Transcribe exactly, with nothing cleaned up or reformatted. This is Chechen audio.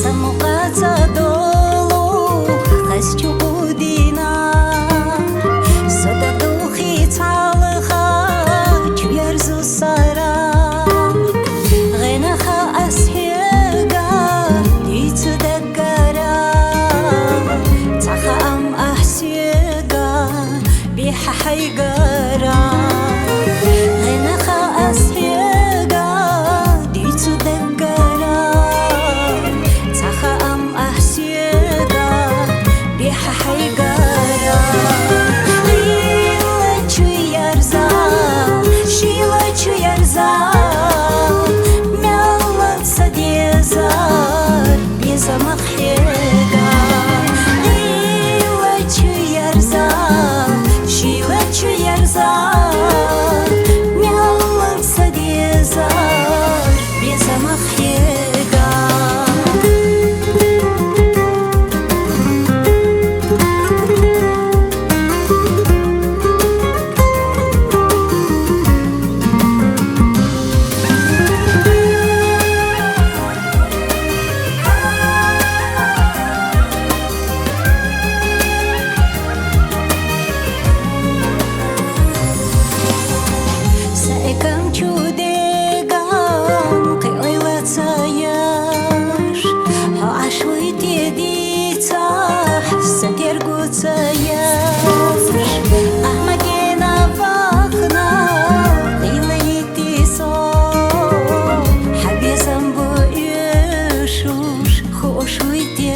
Самукъа ца долу хас чукъу дина, сададухи цалха чуярзу сара. Гъенаха асхьега дицу дагара, цаха ам ахсега бихьа хьайгара. Гъенаха асхьега дицу дагара, цаха ам ахсега бихьа хьайгара. Гъила чу ярза, шила чу ярза, мялла ца дезар, безамах хьега. Гъила чу ярза, шила чу ярза, мялла ца дезар, безамах хьега. Секам чу деган къиойла цаяш, гьо ашуй те дицахь са тергу цаяш. Ахмадена вахна, гъила ити со, хьабезам бу ишуш, хушуй те